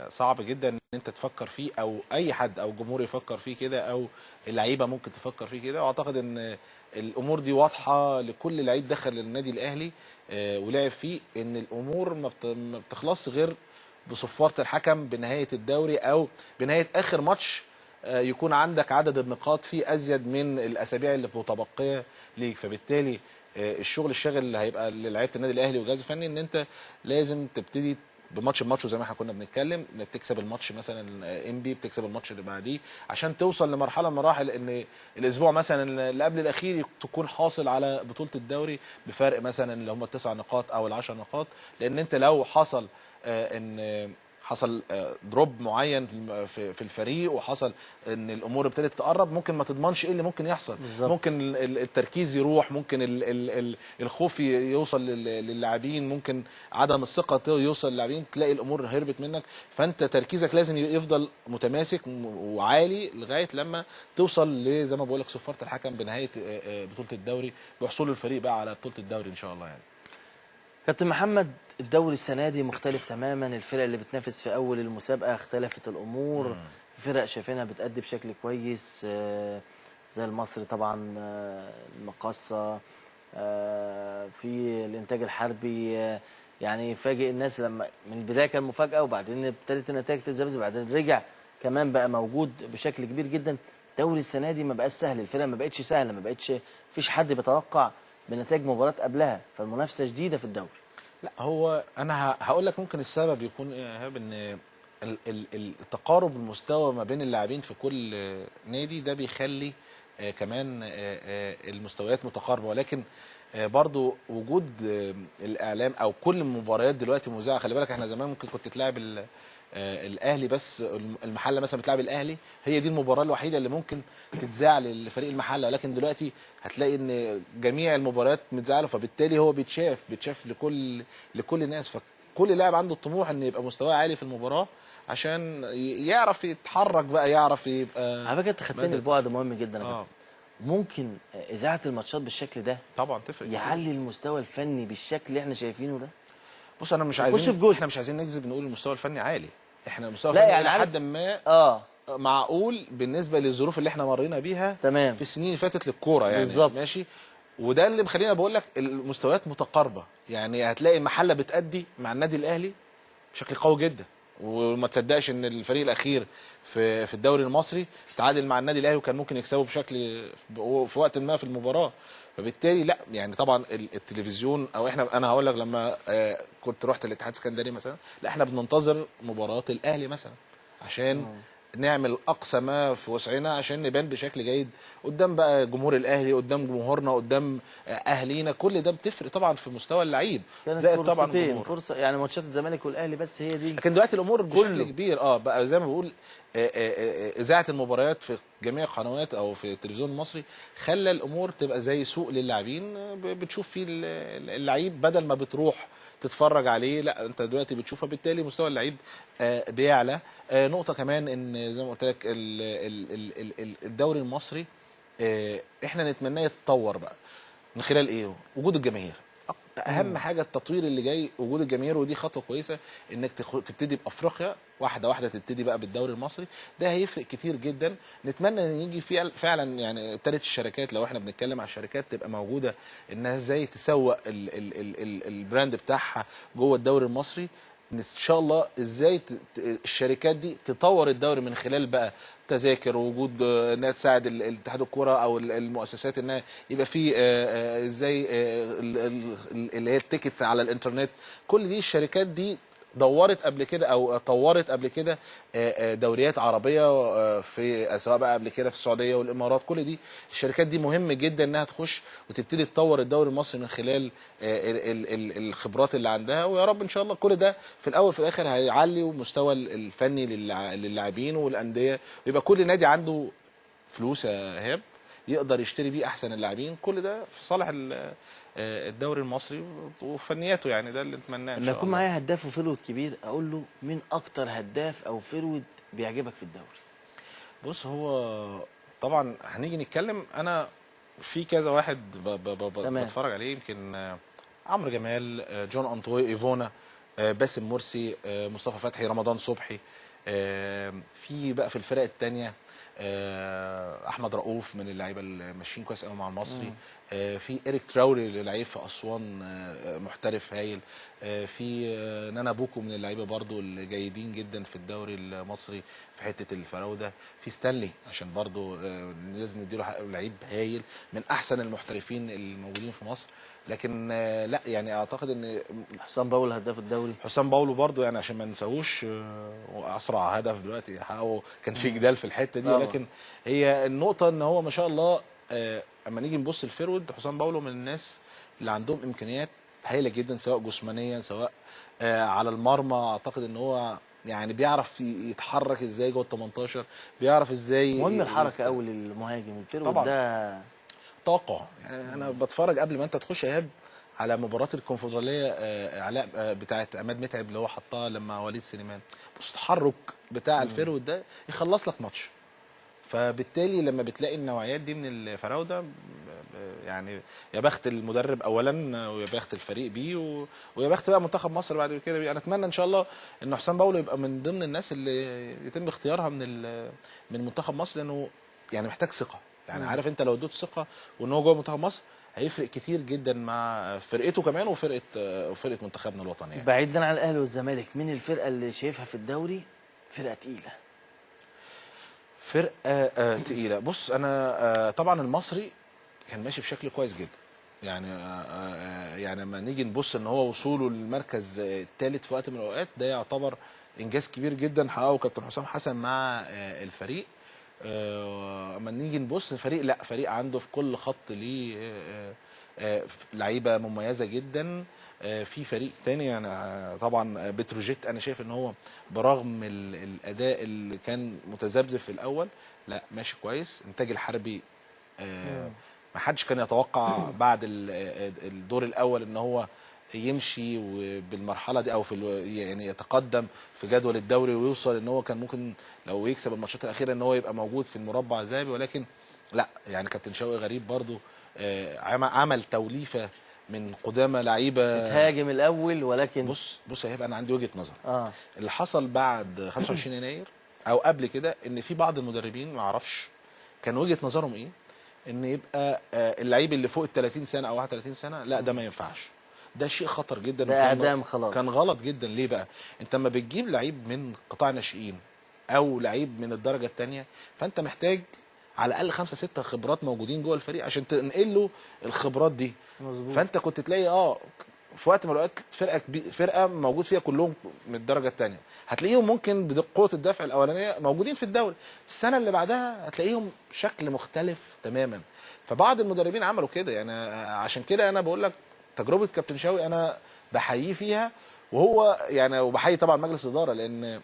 صعب جدا ان انت تفكر فيه، او اي حد او الجمهور يفكر فيه كده، او اللعيبة ممكن تفكر فيه كده. واعتقد ان الامور دي واضحة لكل لعيب دخل النادي الاهلي ولعب فيه، ان الامور ما بتخلصش غير بصفاره الحكم بنهاية الدوري او بنهاية اخر ماتش، يكون عندك عدد النقاط فيه ازيد من الاسابيع اللي متبقيه ليك. فبالتالي الشغل الشاغل اللي هيبقى للعيبة النادي الاهلي والجهاز الفني ان انت لازم تبتدي بماتش بماتش، وزي ما احنا كنا بنتكلم انك تكسب الماتش مثلا انبي، بتكسب الماتش اللي بعديه عشان توصل لمرحلة من المراحل ان الاسبوع مثلا اللي قبل الاخير تكون حاصل على بطوله الدوري بفرق مثلا اللي هم التسع نقاط او العشر نقاط. لان انت لو حصل ان حصل drop معين في الفريق، وحصل ان الامور ابتدت تقرب، ممكن ما تضمنش ايه اللي ممكن يحصل. بالظبط. ممكن التركيز يروح، ممكن الخوف يوصل للاعبين، ممكن عدم الثقة يوصل للاعبين، تلاقي الامور هربت منك. فانت تركيزك لازم يفضل متماسك وعالي لغاية لما توصل زي ما بقول لك صفارة الحكم بنهاية بطوله الدوري، بحصول الفريق بقى على بطوله الدوري ان شاء الله. يعني كابتن محمد، الدوري السنة دي مختلف تماما، الفرق اللي بتنافس في اول المسابقة اختلفت الامور، فرق شايفينها بتأدي بشكل كويس، زي المصري طبعا، المقاصه، في الانتاج الحربي، يعني فاجئ الناس لما من البداية كان مفاجاة، وبعدين ابتدت النتائج تتذبذب، وبعدين رجع كمان بقى موجود بشكل كبير جدا. الدوري السنة دي ما بقاش سهل، الفرق ما بقتش سهلة، ما بقتش فيش حد بيتوقع بنتائج مباراة قبلها، فالمنافسه شديدة في الدوري. لا هو انا هقول لك ممكن السبب يكون ايه يا ايهاب، ان التقارب المستوى ما بين اللاعبين في كل نادي ده بيخلي كمان المستويات متقاربة، ولكن برضو وجود الاعلام او كل المباريات دلوقتي مذاعه. خلي بالك احنا زمان ممكن كنت تلعب الاهلي بس، المحلة مثلا بتلعب الاهلي، هي دي المباراة الوحيدة اللي ممكن تتذاع لفريق المحلة، ولكن دلوقتي هتلاقي ان جميع المباريات متذاعه، فبالتالي هو بيتشاف لكل الناس، فكل لاعب عنده الطموح ان يبقى مستواه عالي في المباراة عشان يعرف يتحرك بقى، يعرف يبقى. على فكرة انت خدتني البعد مهم جدا يا كابتن. ممكن اذاعة الماتشات بالشكل ده طبعا تفرق، يعلي المستوى الفني بالشكل اللي احنا شايفينه ده. بص انا مش عايزين، احنا مش عايزين نكذب نقول المستوى الفني عالي، احنا المستوى الفني يعني لحد ما معقول بالنسبة للظروف اللي احنا مرينا بيها تمام في السنين اللي فاتت للكورة يعني. بالظبط. ماشي، وده اللي مخلينا بقول لك المستويات متقاربة، يعني هتلاقي المحلة بتأدي مع النادي الاهلي بشكل قوي جدا، وما تصدقش ان الفريق الاخير في الدوري المصري تعادل مع النادي الاهلي وكان ممكن يكسبه بشكل في وقت ما في المباراة. فبالتالي لا يعني طبعا التلفزيون او احنا، انا هقول لك لما كنت رحت الاتحاد السكندري مثلا، لا احنا بننتظر مباراة الاهلي مثلا عشان نعمل اقصى ما في وسعنا عشان نبان بشكل جيد قدام بقى جمهور الاهلي، قدام جمهورنا، قدام اهالينا، كل ده بتفرق طبعا في مستوى اللعيب. زائد طبعا فرصة يعني ماتشات الزمالك والاهلي بس هي دي، لكن دلوقتي الامور بشكل كبير بقى زي ما بقول اذاعة المباريات في جميع القنوات او في التلفزيون المصري خلى الامور تبقى زي سوق للاعبين، بتشوف فيه اللعيب بدل ما بتروح تتفرج عليه، لا انت دلوقتي بتشوفه، بالتالي مستوى اللعيب بيعلى. نقطة كمان ان زي ما قلت لك الدوري المصري احنا نتمناه يتطور بقى من خلال ايه؟ وجود الجماهير. اهم حاجة التطوير اللي جاي وجود الجماهير، ودي خطوة كويسة انك تبتدي بافريقيا واحدة واحدة، تبتدي بقى بالدوري المصري، ده هيفرق كتير جدا. نتمنى ان يجي فعلا يعني ابتدت الشركات، لو احنا بنتكلم على الشركات تبقى موجودة انها ازاي تسوق ال brand بتاعها جوه الدوري المصري، ان شاء الله ازاي الشركات دي تطور الدوري من خلال بقى تذاكر، وجود انها تساعد الاتحاد الكورة او المؤسسات انها يبقى في ازاي اللي هي ال ticket على الانترنت. كل دي الشركات دي دورت قبل كده او طورت قبل كده دوريات عربية في سواء بقى قبل كده في السعودية والامارات، كل دي الشركات دي مهم جدا انها تخش وتبتدي تطور الدوري المصري من خلال الخبرات اللي عندها. ويا رب ان شاء الله كل ده في الاول في الاخر هيعلي مستوى الفني للاعبين والاندية، ويبقى كل نادي عنده فلوس يا ايهاب يقدر يشتري بيه احسن اللاعبين. كل ده في صالح الدوري المصري وفنياته، يعني ده اللي نتمناه ان شاء الله. لما يكون معايا هداف و forward كبير اقول له مين اكتر هداف او forward بيعجبك في الدوري؟ بص هو طبعا هنيجي نتكلم، انا في كذا واحد بتفرج عليه، يمكن عمرو جمال، جون انطوي، ايفونا، باسم مرسي، مصطفى فتحي، رمضان صبحي. في بقى في الفرق الثانية احمد رؤوف من اللعيبة اللي ماشيين كويس قوي مع المصري. في إيريك تراوري اللي لعيب في اسوان، محترف هايل. في نانا بوكو من اللعيبة برضو اللي جيدين جدا في الدوري المصري في حتة الفراوده. في ستانلي عشان برضو لازم نديله حق، لعيب هايل من احسن المحترفين الموجودين في مصر. لكن لا يعني اعتقد ان حسام باولو هداف الدوري، حسام باولو برضو يعني عشان ما ننساهوش، واسرع هدف دلوقتي حققه، كان في جدال في الحتة دي، ولكن هي النقطة ان هو ما شاء الله. اما نيجي نبص ال forward، حسام باولو من الناس اللي عندهم امكانيات هايلة جدا، سواء جسمانيا سواء على المرمى. اعتقد ان هو يعني بيعرف يتحرك ازاي جوه ال 18، بيعرف ازاي. مهم الحركة قوي للمهاجم ال forward طبعا ده طاقة. يعني انا بتفرج قبل ما انت تخش يا ايهاب على مباراة الكونفدراليه علاء بتاعه عماد متعب اللي هو حطها لما وليد سليمان، بص التحرك بتاع ال forward ده يخلص لك ماتش. فبالتالي لما بتلاقي النوعيات دي من الفراوده، يعني يا بخت المدرب اولا، ويا بخت الفريق بيه، ويا بخت بقى منتخب مصر بعد كده بيه. انا اتمنى ان شاء الله ان حسام باولو يبقى من ضمن الناس اللي يتم اختيارها من منتخب مصر، لانه يعني محتاج ثقة. يعني عارف انت لو اديته ثقة وان هو جوه منتخب مصر هيفرق كتير جدا مع فرقته كمان وفرقه منتخبنا الوطني. يعني بعيدا عن الاهلي والزمالك، مين الفرقة اللي شايفها في الدوري فرقه تقيلة؟ فرقه تقيلة، بص انا طبعا المصري كان ماشي بشكل كويس جدا. يعني يعني لما نيجي نبص ان هو وصوله للمركز الثالث في وقت من الاوقات، ده يعتبر انجاز كبير جدا حققه كابتن حسام حسن مع الفريق. اما نيجي نبص فريق، لا فريق عنده في كل خط ليه لعيبة مميزة جدا. في فريق تاني يعني طبعا بتروجيت، انا شايف ان هو برغم الاداء اللي كان متذبذب في الاول، لا ماشي كويس. انتاج الحربي ما حدش كان يتوقع بعد الدور الاول ان هو يمشي بالمرحلة دي، او في يعني يتقدم في جدول الدوري ويوصل ان هو كان ممكن لو يكسب الماتشات الاخيرة ان هو يبقى موجود في المربع الذهبي. ولكن لا يعني كابتن شوقي غريب برضو عمل توليفة من قدامى لعيبة اتهاجم الاول، ولكن بص هيبقى انا عندي وجهه نظر. اللي حصل بعد 25 يناير او قبل كده، ان في بعض المدربين ما اعرفش كان وجهه نظرهم ايه، ان يبقى اللعيب اللي فوق ال 30 سنة او 31 سنة لا ده ما ينفعش. ده شيء خطر جدا، ده اعدام خلاص، كان غلط جدا. ليه بقى؟ انت لما بتجيب لعيب من قطاع ناشئين او لعيب من الدرجة الثانية، فانت محتاج على الاقل 5 6 خبرات موجودين جوه الفريق عشان تنقل له الخبرات دي. مظبوط. فانت كنت تلاقي في وقت من الاوقات فرقه موجود فيها كلهم من الدرجة الثانية، هتلاقيهم ممكن بقوة الدفع الاولانية موجودين في الدوري، السنة اللي بعدها هتلاقيهم شكل مختلف تماما. فبعض المدربين عملوا كده. يعني عشان كده انا بقول لك تجربه كابتن شوقي انا بحييه فيها، وهو يعني وبحيي طبعا مجلس الادارة، لان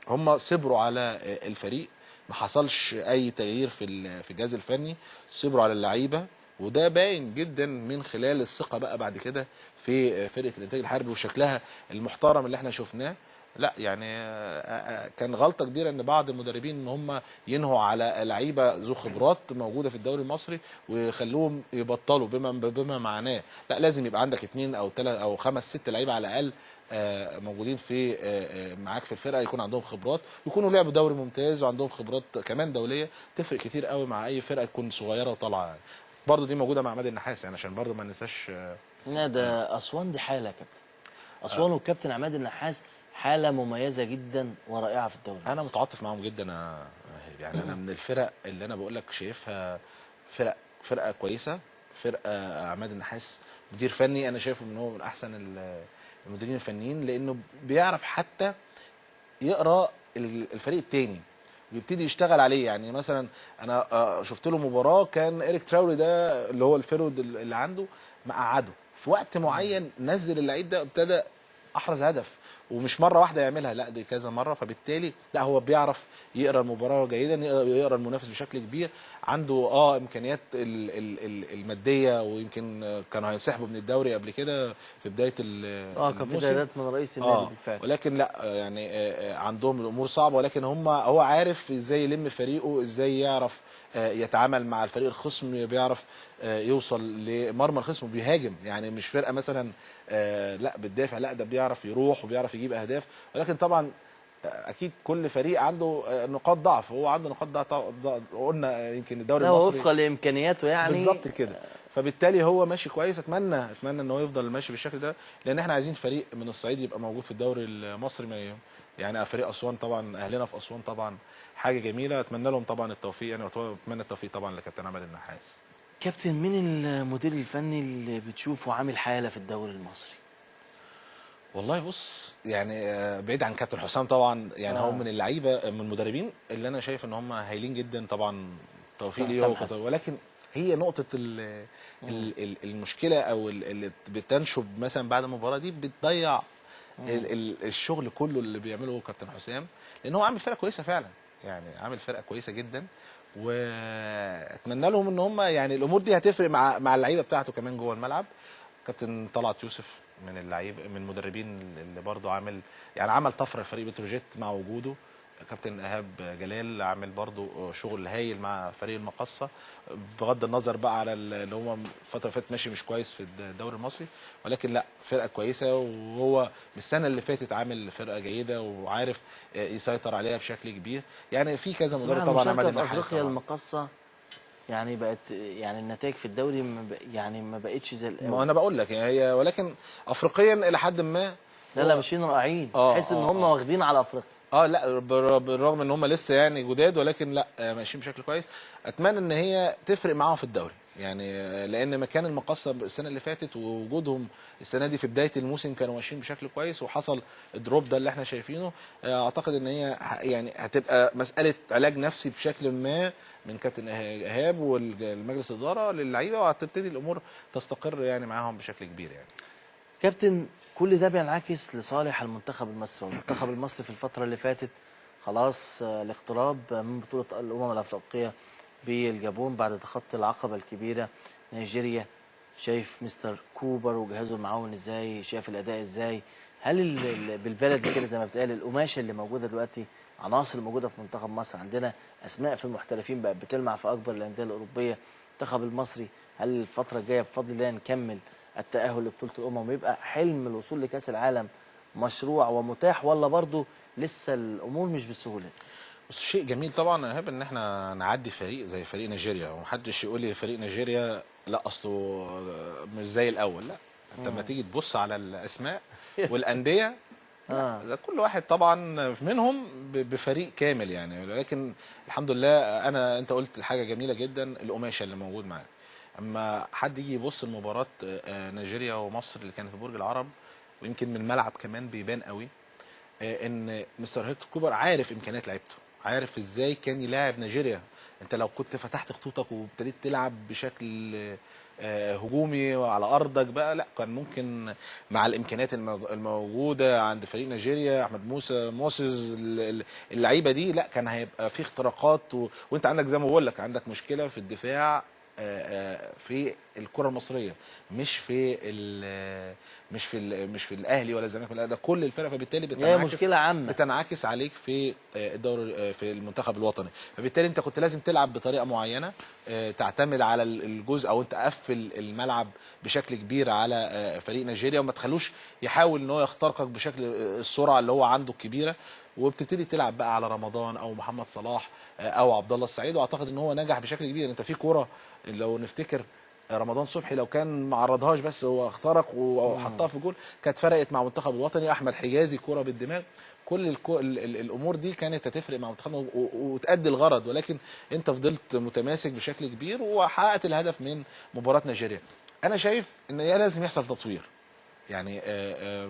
هم صبروا على الفريق، ما حصلش اي تغيير في الجهاز الفني، صبروا على اللعيبة، وده باين جدا من خلال الثقة بقى بعد كده في فرقه الانتاج الحربي وشكلها المحترم اللي احنا شفناه. لا يعني كان غلطه كبيرة ان بعض المدربين ان هم ينهوا على لعيبة ذو خبرات موجودة في الدوري المصري ويخلوهم يبطلوا بما معناه. لا لازم يبقى عندك 2 أو 3 أو 5 6 لعيبة على الاقل موجودين في معاك في الفرقة، يكون عندهم خبرات، يكونوا لعبوا دوري ممتاز وعندهم خبرات كمان دولية، تفرق كتير قوي مع اي فرقه تكون صغيرة وطالعه. يعني برضه دي موجودة مع عماد النحاس، يعني عشان برضه ما ننساش. لا ده اسوان دي حاله يا كابتن. اسوان والكابتن عماد النحاس حاله مميزة جدا ورائعة في الدوري. انا متعاطف معاهم جدا. يعني انا من الفرق اللي انا بقول لك شايفها فرقه كويسة. فرقه عماد النحاس مدير فني انا شايفه ان هو من احسن المديرين الفنيين، لانه بيعرف حتى يقرا الفريق الثاني ويبتدي يشتغل عليه. يعني مثلا انا شفت له مباراة كان إيريك تراوري ده اللي هو ال forward اللي عنده مقعده في وقت معين، نزل اللعيب ده ابتدى احرز هدف، ومش مرة واحدة يعملها، لا دي كذا مرة. فبالتالي لا هو بيعرف يقرا المباراة جيدا، يقرا المنافس بشكل كبير، عنده امكانيات المادية، ويمكن كانوا هينسحبوا من الدوري قبل كده في بداية كان في تهديدات من رئيس النادي بالفعل، ولكن لا يعني عندهم الامور صعبة، ولكن هو عارف ازاي يلم فريقه، ازاي يعرف يتعامل مع الفريق الخصم، بيعرف يوصل لمرمى الخصم وبيهاجم. يعني مش فرقه مثلا لا بتدافع، لا ده بيعرف يروح وبيعرف يجيب اهداف. ولكن طبعا اكيد كل فريق عنده نقاط ضعف، هو عنده نقاط ضعف، قلنا يمكن الدوري المصري وفقا لامكانياته يعني بالظبط كده، فبالتالي هو ماشي كويس. اتمنى ان هو يفضل ماشي بالشكل ده، لان احنا عايزين فريق من الصعيد يبقى موجود في الدوري المصري. يعني فريق اسوان طبعا، اهلنا في اسوان طبعا حاجة جميلة، اتمنى لهم طبعا التوفيق يعني، واتمنى التوفيق طبعا لكابتن عماد النحاس. كابتن، مين المدير الفني اللي بتشوفه عامل حاله في الدوري المصري؟ والله بص، يعني بعيد عن كابتن حسام طبعا، يعني هو من اللعيبة من المدربين اللي انا شايف ان هم هايلين جدا طبعا، توفيق ليه، ولكن هي نقطة المشكلة او اللي بتنشب مثلا بعد المباراة دي بتضيع الشغل كله اللي بيعمله كابتن حسام، لان هو عامل فرقه كويسة فعلا، يعني عامل فرقه كويسة جدا، واتمنى لهم ان هم يعني الامور دي هتفرق مع اللعيبة بتاعته كمان جوه الملعب. كابتن طلعت يوسف من اللعيب، من المدربين اللي برضه عامل يعني عمل طفرة لفريق بتروجيت مع وجوده. كابتن ايهاب جلال عامل برضه شغل هايل مع فريق المقصه، بغض النظر بقى على اللي هو الفترة اللي فاتت ماشي مش كويس في الدوري المصري، ولكن لا فرقه كويسة، وهو من السنة اللي فاتت عامل فرقه جيدة وعارف يسيطر عليها بشكل كبير. يعني في كذا مدرب طبعا عماد النحاس. في افريقيا المقصه يعني بقت يعني النتائج في الدوري يعني ما بقتش زي الاول. ما انا بقول لك يعني هي، ولكن افريقيا الى حد ما لا ماشيين رائعين، تحس ان هم واخدين على افريقيا. لا بالرغم ان هم لسه يعني جداد، ولكن لا ماشيين بشكل كويس. اتمنى ان هي تفرق معاهم في الدوري، يعني لان مكان المقصه السنة اللي فاتت ووجودهم السنة دي في بداية الموسم كانوا ماشيين بشكل كويس، وحصل الدروب ده اللي احنا شايفينه. اعتقد ان هي يعني هتبقى مسالة علاج نفسي بشكل ما من كابتن ايهاب والمجلس الادارة للعيبة، وهتبتدي الامور تستقر يعني معاهم بشكل كبير. يعني كابتن، كل ده بينعكس لصالح المنتخب المصري، والمنتخب المصري في الفترة اللي فاتت خلاص الاقتراب من بطوله الامم الافريقية بالجابون بعد تخطي العقبة الكبيرة نيجيريا. شايف مستر كوبر وجهازه المعاون ازاي؟ شايف الاداء ازاي؟ هل بالبلد كده زي ما بتقال القماشه اللي موجودة دلوقتي، عناصر موجودة في منتخب مصر، عندنا اسماء في المحترفين بقت بتلمع في اكبر الاندية الاوروبية، المنتخب المصري هل الفترة الجاية بفضل الله نكمل التاهل لبطولة الامم ويبقى حلم الوصول لكاس العالم مشروع ومتاح، ولا برضه لسه الامور مش بالسهولة دي؟ بص، شيء جميل طبعا يا ايهاب ان احنا نعدي فريق زي فريق نيجيريا، ومحدش يقول لي فريق نيجيريا لا اصله مش زي الاول، لا انت لما تيجي تبص على الاسماء والاندية ده كل واحد طبعا منهم بفريق كامل يعني. ولكن الحمد لله انت قلت حاجة جميلة جدا، القماشه اللي موجود معاك. اما حد يجي يبص لمباراة نيجيريا ومصر اللي كانت في برج العرب، ويمكن من الملعب كمان بيبان قوي ان مستر هيكتور كوبر عارف امكانيات لعيبته، عارف ازاي كان يلاعب نيجيريا. انت لو كنت فتحت خطوطك وابتديت تلعب بشكل هجومي وعلى ارضك بقى، لا كان ممكن مع الامكانيات الموجودة عند فريق نيجيريا، احمد موسى، موسيز، اللعيبة دي، لا كان هيبقى في اختراقات وانت عندك زي ما بقول لك عندك مشكلة في الدفاع في الكره المصرية، مش في مش في الاهلي ولا الزمالك ولا ده كل الفرق، فبالتالي بتنعكس مشكلة عامة بتنعكس عليك في الدوري في المنتخب الوطني. فبالتالي انت كنت لازم تلعب بطريقة معينة، تعتمد على الجزء او انت قفل الملعب بشكل كبير على فريق نيجيريا وما تخلوش يحاول ان هو يخترقك بشكل السرعة اللي هو عنده الكبيرة، وبتبتدي تلعب بقى على رمضان او محمد صلاح او عبد الله السعيد. واعتقد ان هو نجح بشكل كبير. انت في كورة لو نفتكر رمضان صبحي لو كان ما عرضهاش بس هو اخترق وحطها في جول كانت فرقت مع المنتخب الوطني. احمد حجازي كورة بالدماغ، كل الامور دي كانت هتفرق مع منتخبنا وتأدي الغرض، ولكن انت فضلت متماسك بشكل كبير وحققت الهدف من مباراة نيجيريا. انا شايف ان لازم يحصل تطوير، يعني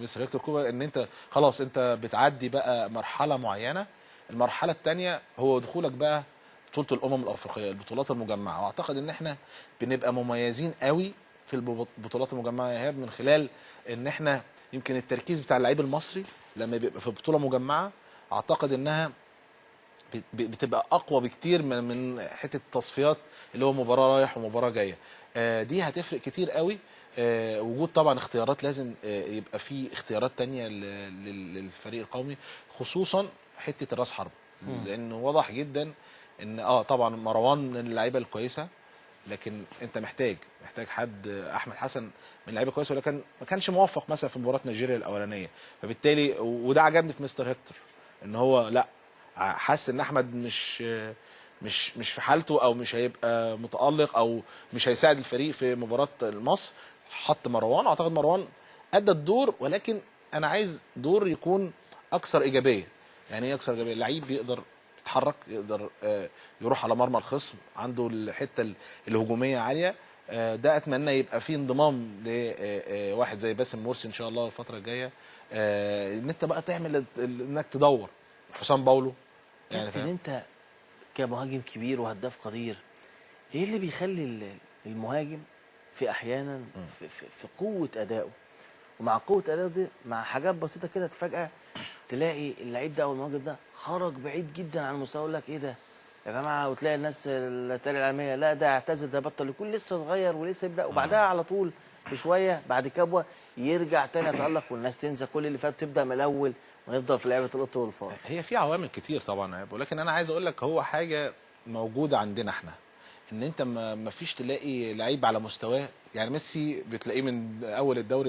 مستر هيكتور كوبر ان انت خلاص انت بتعدي بقى مرحلة معينة، المرحلة الثانية هو دخولك بقى بطوله الامم الافريقية، البطولات المجمعة. واعتقد ان احنا بنبقى مميزين قوي في البطولات المجمعة يا ايهاب، من خلال ان احنا يمكن التركيز بتاع اللعيب المصري لما بيبقى في بطوله مجمعة اعتقد انها بتبقى اقوى بكتير من حتة التصفيات اللي هو مباراة رايح ومباراة جاية. دي هتفرق كتير قوي. وجود طبعا اختيارات، لازم يبقى في اختيارات تانية للفريق القومي، خصوصا حتة الراس حرب، لانه واضح جدا ان طبعا مروان من اللعيبة الكويسة، لكن انت محتاج حد. احمد حسن من اللعيبة كويسة، ولكن ما كانش موفق مثلا في مباراة نيجيريا الاولانية، فبالتالي وده عجبني في مستر هيكتور ان هو لا حس ان احمد مش في حالته، او مش هيبقى متالق، او مش هيساعد الفريق في مباراة مصر، حط مروان. اعتقد مروان ادى الدور، ولكن انا عايز دور يكون اكثر ايجابية. يعني ايه اكثر ايجابية؟ لعيب بيقدر يتحرك، يقدر يروح على مرمى الخصم، عنده الحتة الهجومية عالية. ده اتمنى يبقى فيه انضمام لواحد زي باسم مرسي ان شاء الله الفترة الجاية، ان انت بقى تعمل انك تدور حسام باولو. يعني كابتن انت كمهاجم كبير وهداف قدير، ايه اللي بيخلي المهاجم في احيانا في, في, في قوة ادائه، ومع قوة ادائه دي مع حاجات بسيطة كده فجاة تلاقي اللعيب ده او المهاجم ده خرج بعيد جدا عن المستوى، يقول لك ايه ده يا جماعة، وتلاقي الناس التالي العالمية لا ده اعتزل، ده بطل، يكون لسه صغير ولسه يبدا، وبعدها على طول بشوية بعد كبوة يرجع تاني يتالق، والناس تنسى كل اللي فات، تبدا من الاول، ونفضل في لعبه القط والفار. هي في عوامل كتير طبعا، ولكن انا عايز اقول لك هو حاجة موجودة عندنا احنا، ان انت ما فيش تلاقي لعيب على مستواه. يعني ميسي بتلاقيه من اول الدوري